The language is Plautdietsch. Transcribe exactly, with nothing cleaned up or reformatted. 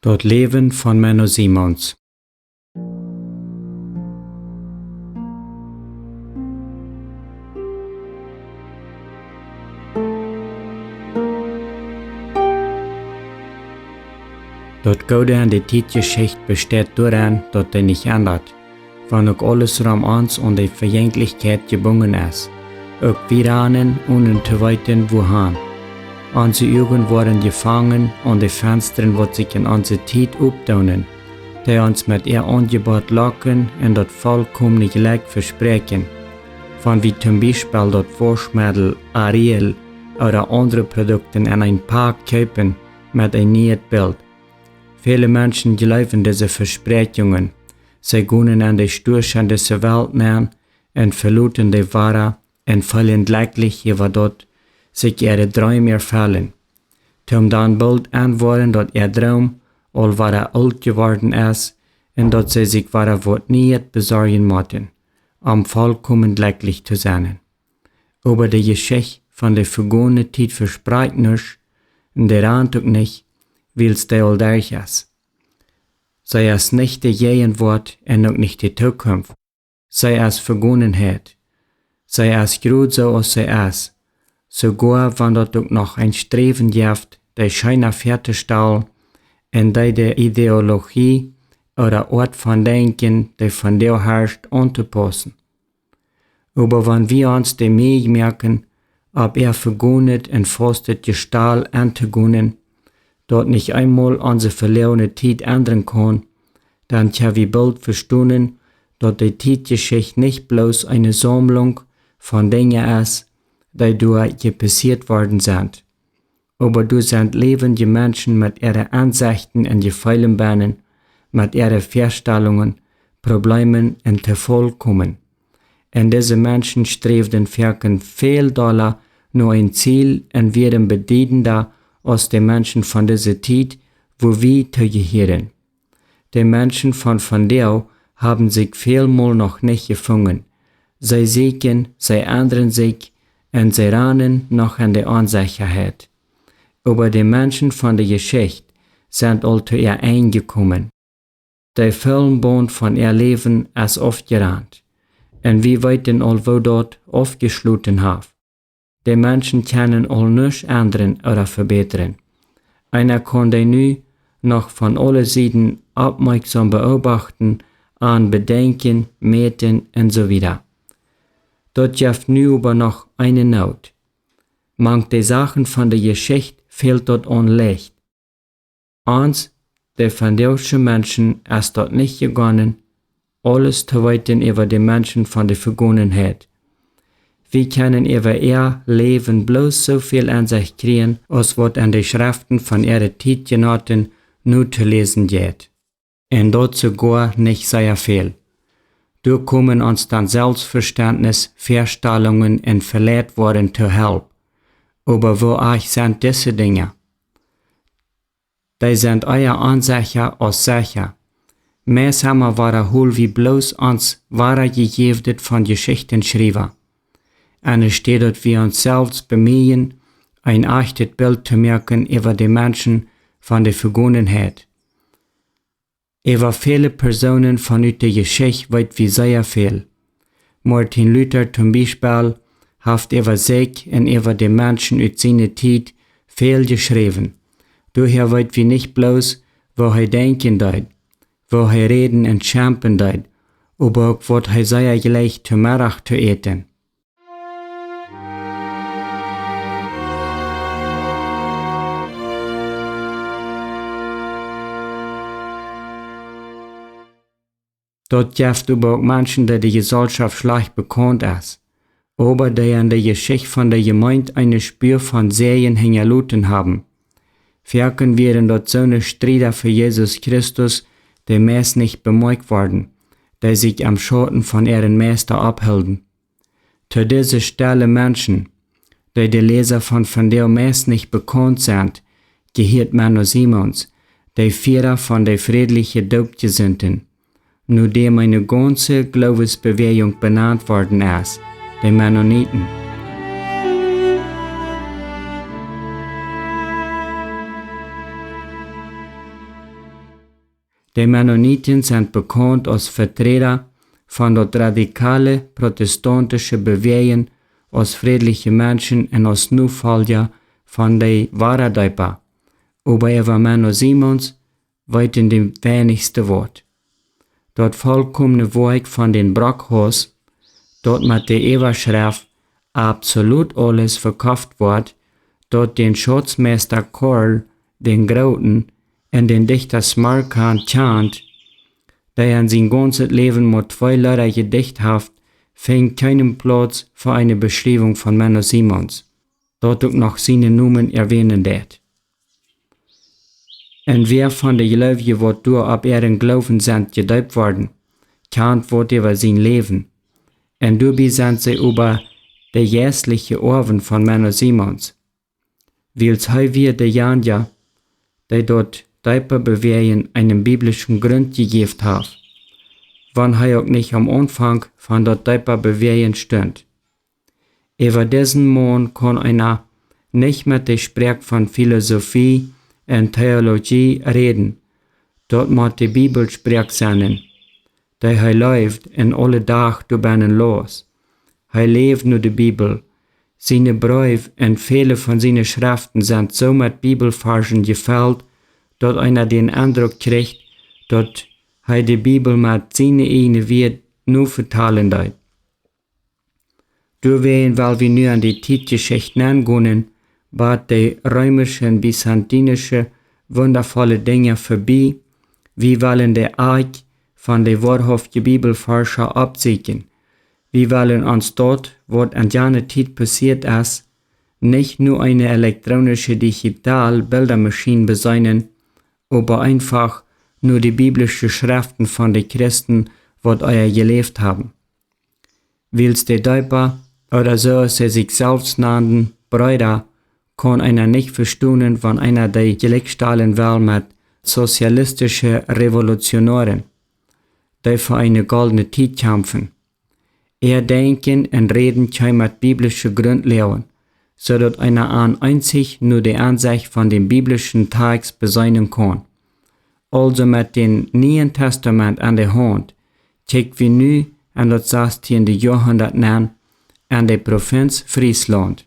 Daut Läwen von Menno Simons. Daut Goode aun de Tietjeschicht besteit doaraun, daut dee nich endat, wan uk aules rom ons aun de Vejenkjlichkjeit jebungen es. Uk wie ranen, onen to weeten, wuahan. Onse Uagen woaren jefongen aun de Fenstren, waut sikj en onse Tiet opdoonen, dee ons met äa Aunjebott locken un daut volkomne Jlekj vespräakjen. Wan wie toom Biespel daut Wauschmeddel Ariel ooda aundre Produkten en een Pak kjeepen met een nieet Bilt. Väle Menschen jleewen dise Vespräakjungen. See gonen en de Stuasch en dise Welt nenn un veloten de Wara un feelen jlekjlich äwa daut sikj äare Dreem erfellen. Toom dan boolt enwoaren, daut äa Droom aul wada oolt jeworden es un daut see sikj wada waut nieet besorjen motten, om volkomen jlekjlich to sennen. Oba de Jeschicht von de vegone Tiet vesprakjt nuscht, un dee rant uk nich, wiels dee aul derch es. See es nich de Jäajenwoat un uk nich de Tookunft. See es Vegonenheit. See es jrod soo aus see es, soogoa wan daut uk noch een Sträwen jeft, dee scheena väatostalen un dee de Ideologie ooda Oat von Denkjen, dee vondoag harscht, auntopaussen. Oba wan wie ons de Meaj moaken, opp äa vegonet un faustet Jestal entogonen, daut nich eemol onse veloarne Tiet endren kaun, dan kjenn wie boolt vestonen, daut de Tietjeschicht nich bloos eene Saumlunk von Dinja es, dee doa jepassieet worden sent. Oba doa sent läwendje Menschen met äare Aunsechten un Jefeelen bennen, met äare Väastalungen, Probleemen un Tofaulen komen. Un dise Menschen sträwden foaken väl dolla no een Ziel un wieren bediedenda aus de Menschen von dise Tiet, wua wie toojehieren. De Menschen von vondoag haben sikj välmol noch nich jefungen. See sieekjen, see endren sikj un see ranen noch en de Onsechaheit. Oba de Menschen von de Jeschicht sent aul to äa Enj jekomen. De Foljenbaunt von äa Läwen es aufjerant, un wie weeten aul, woo daut aufjeschloten haft. De Menschen kjennen aul nuscht endren ooda vebätren. Eena kaun dee nu noch von aule Sieden oppmoakjsom beobachten, aun bedenkjen, mäten un soo wieda. Daut jeft nu oba noch eene Noot. Mank de Sachen von de Jeschicht fält daut aun Licht. Ons, de vondoagsche Menschen, es daut nich jegonen, aules to weeten äwa de Menschen von de Vegonenheit. Wie kjennen äwa äa Läwen bloos soo väl Aunsecht kjrieen, aus waut en de Schreften von äare Tietjenoten nu to läsen jeit. Un daut soogoa nich sea väl. Doa komen ons dan Selfstvestentnis, Väastalungen un Veleit woaren to Help. Oba woo ajcht sent dise Dinja? Dee sent ea onsecha aus secha. Meist emma wadahol wie bloos ons Wadajejäwnet von Jeschichtenschriewa. Enne Städ daut wie ons selfst bemieejen, een ajchtet Bilt to moaken äwa de Menschen von de Vegonenheit. Äwa väle Persoonen von ut de Jeschicht weet wie sea väl. Martin Luther toom Biespel haft äwa sikj un äwa de Menschen ut siene Tiet väl jeschräwen. Doahäa weet wie nich bloos, woo hee denkjen deed, woo hee räden un schempen deed, oba uk waut hee sea jleicht to Meddach to äten. Daut jeft oba uk Menschen, dee de Jesalschoft schlajcht bekaunt es, oba dee en de Jeschicht von de Jemeent eene Spua von Säajen hinjaloten haben. Foaken wieren daut soone Strieda fa Jesus Christus, dee meist nich bemoakjt worden, dee sikj em Schauten von äaren Meista opphilden. To dise stelle Menschen, dee de Läsa von vondoag meist nich bekaunt sent, jehieet Menno Simons, de Fiera von de frädliche Doopjesinten, no däm eene gaunze Gloowesbewäajunk benant worden es, de Mennoniten. De Mennoniten sent bekaunt aus Veträda von daut radikale protestantische Bewäajen, aus frädliche Menschen un aus Nofolja von de woare Deepa. Oba äwa Menno Simons weeten de weinichste waut. Daut volkomne Woakj von dän Brockhaus, daut met de Äwaschreft Absolut aules vekofft woat, daut dän Schautsmeista Karl dän Grooten un dän Dichta Smarkand kjant, dee en sien gaunzet Läwen mau twee Leeda jedicht haft, finjt kjeenen Plauz fa eene Beschriewunk von Menno Simons, daut uk noch sienen Nomen erwänen deit. Un wäa von de Jleewje, waut doa opp äaren Gloowen sent jedeept worden, kjant waut äwa sien Läwen. Un doabie sent see oba de jeistliche Oawen von Menno Simons, wiels hee wia dejanja, dee daut deepa Bewäajen eenen biblischen Grunt jejäft haft, wan hee uk nich aum Aunfank von daut deepa Bewäajen stunt. Äwa disen Maun kaun eena nich met de Sproak von Filosofie un Theologie räden. Daut mott de Bibelsproak sennen, dee hee leewd un aule Dach doabennen laus. Hee läwd no de Bibel. Siene Breew un väle von siene Schreften sent soo met Bibelvarschen jefelt, daut eena dän Endruck kjricht, daut hee de Bibel met siene ieejne Wieed novetalen deed. Doawäajen well wie nu aun de Tietjeschicht nengonen, bat de reemische un byzantinische wundavolle Dinja vebie. Wie wellen de Akj von de woarhauftje Bibelvarscha oppsieekjen. Wie wellen ons daut, waut en jane Tiet passieet es, nich no eene elektronische digital Bildamaschien beseenen, oba eenfach no de biblische Schreften von de Christen, waut ea jeläwt haben. Wiels de Deepa, ooda soo aus see sikj selfst nanden, Breeda, kaun eena nich vestonen, wan eena dee jlikjstalen well met sozialistische Revolutionäare, dee fa eene goldne Tiet kjamfen. Äa Denkjen un Räden kjeem met biblische Grundläagen, soo daut eena an eensich no de Aunsecht von dän biblischen Takst beseenen kaun. Aulsoo met dän Nieen Testament en de Haunt, kjikj wie nu en daut sastiende Joahundat nenn en de Provinz Frieslaunt.